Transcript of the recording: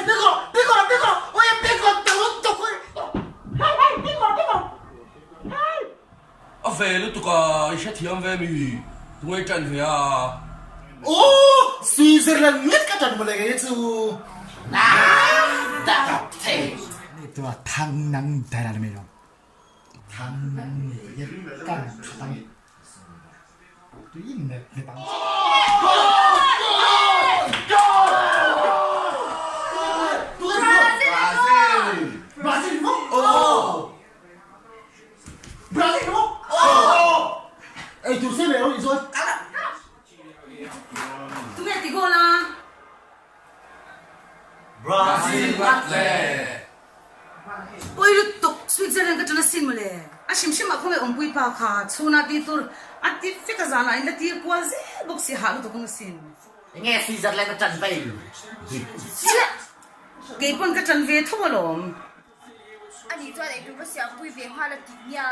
piccolo, piccolo, piccolo, oi piccolo, tutto qui. Hey, hey, piccolo, piccolo. Hey. A ve lutuk a, i hrethiam ve mi, tunge i ṭan ve a? Aw, Switzerland ngat ka ṭan mawle kei chu. Thang nang dai la me lo. Thang nang ne kan tang. Tui ne ne tang. Brazil mo? Oh. Brazil mo? Oh. Ei tur se me ro i chuan. Tunge ti goal a? Brazil ngat le. Pawi lutuk Switzerland ka ṭan asin mawle. A hrim hrim ah khawngaih awmpui pa kha chhunah tih tur a ti vek a zanah in la tir kual zel bawk si hah lutuk ang asin. Enge Switzerland a ṭan vei? Chiah! Kei pawn ka ṭan ve tho alawm. Ani chuan eitur ka siampui ve nghal a ti nia.